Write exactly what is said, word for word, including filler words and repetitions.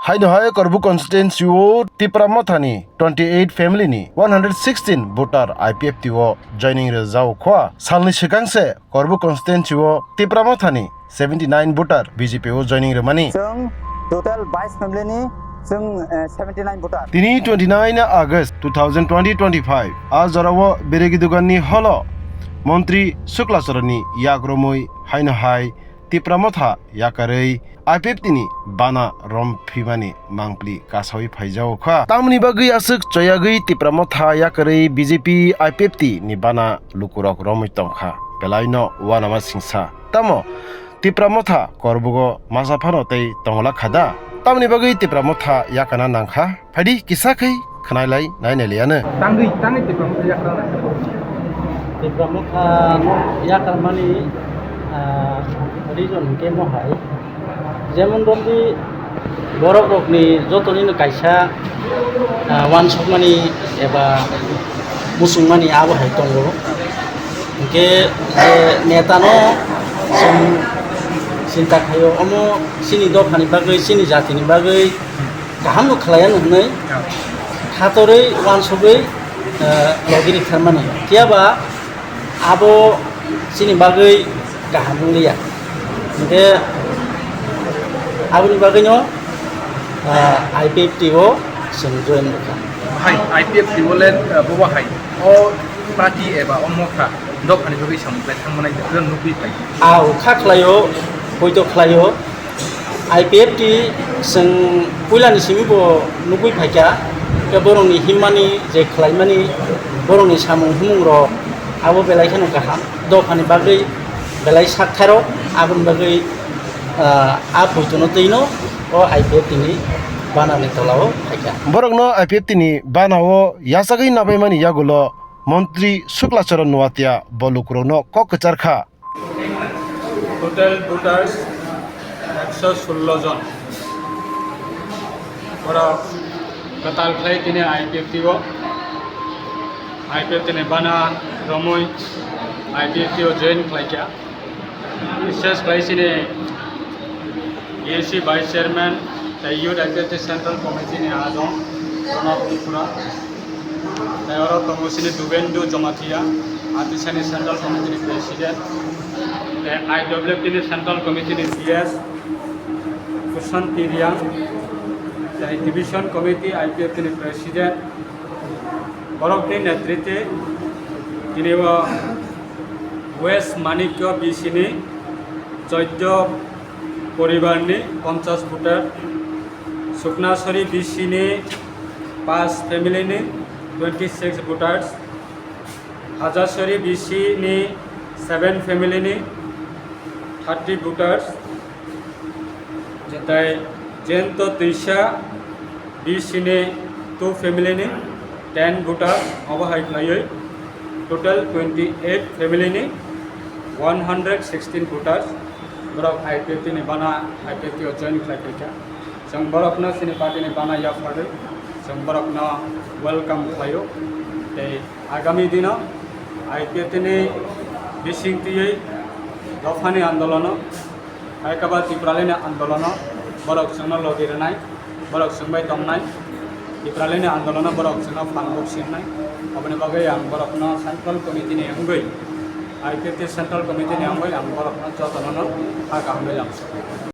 Haino hai Korbu constituency o Tipra Mothani twenty eight family ni one hundred sixteen voter I P F T o joining rwjao khwa. Salni swkang se Korbu constituency o Tipra Mothani seventy nine voter B J P o joining rwmani. Chwng total bais family ni chwng, eh, seventy nine voter. Tini twenty nine August two thousand twenty twenty five a jorao Beregi Dugan ni holo Montri Sukla Charan ni yak romwi haino hai Tipra Motha yakarwi I P F T ni bana rom phimani mangpli kasawi phaijao kha. Tamoni bagwi aswk choyagwi Tipra Motha yakarwi B J P I P F T ni bana lukurok romwi tongkha. Belaino uanama singsa. Tamo Tipra Motha Korbugo masa phano tei tongla kha da? Tamoni bagwi Tipra Motha yakana nangkha? Phaidi kisa khai khwnai lai nai nai liya no. Tangwi, tangwi Tipra Motha yakra na. Tipra Motha no yakar mani, ah, reason hwnkhe mo hai. Jemon rokni borok rokni jotoni no kaisa, ah, wansukmani eba muchungmani abo hai tongo. Hwnkhe je neta no chwng chinta khaio, omo chini dophani bagwi, chini jatini bagwi, kaham no khlai ano hwnwi khatorwi uansugwi, eh, logi rikthar mani. Phiya ba abo chini bagwi kaham wng liya. Hwnkhe aboni bagwino, eh, I P F T o chwng join rwkha. Hai, I P F T o le, eh, bobo hai. O party eba o motha dophani bagwi samung khlai thangmanai nukgwi phai. Ao kha khlaio, poito khlaio. I P F T chwng puilani simi bo nugwi phaikha, khe borokni himmani je khlaimani, borokni samung humung rok abo belai kheno kaham. Dophani bagwi belai saktharo, aboni bagwi, ah, a poitono twino o I P F T ni banani tolao phaikha. Borokno I P F T ni banao yachagwi nabaimani yagulo Montri Sukla Charan Noatia bo lukurokno kok kwchar kha. Total voters ekso sullo jon. Borok kwtal khlai tini I P F T o, I P F T ni bana romwi I P F T o join khlaikha. Bises khlai chini A C Vice Chairman tei Youth I P F T Central Committee ni ajong Pranab Tripura. Tei oro tongo chini Dubendu Jamatia, Atisani Central Committee ni President. Tei I W F T ni Central Committee ni P S Kusanti Riang. Tei Division Committee I P F T ni President. Borokni netritwe tini o West Manikya B C ni choddo poribar ni ponchash voter, Suknasori B C ni paanch family ni twenty six voters, Hajasori B C ni seven family ni thirty voters, jetai Jayanta Teisa B C ni two family ni ten voters, obo hai khlaiwi total twenty eight family ni one hundred sixteen voters borok I P F T ni bana I P F T o join khlai phaikha. Chwng borokno chini party ni bana yapharwi chwng borokno welcome khlaio. Tei agami dino I P F T ni bising twiwi dophani andolono, hai khe ba Tipralini andolono borok chwngno logi rwnai, borok chwng bai tongnai, Tipralini andolono borok chwngno phango sinai. Aboni bagwi ang borokno Central Committee ni wngwi, I P F T Central Committee ni wngwi ang borokno jotono ha kaham bai lamsok.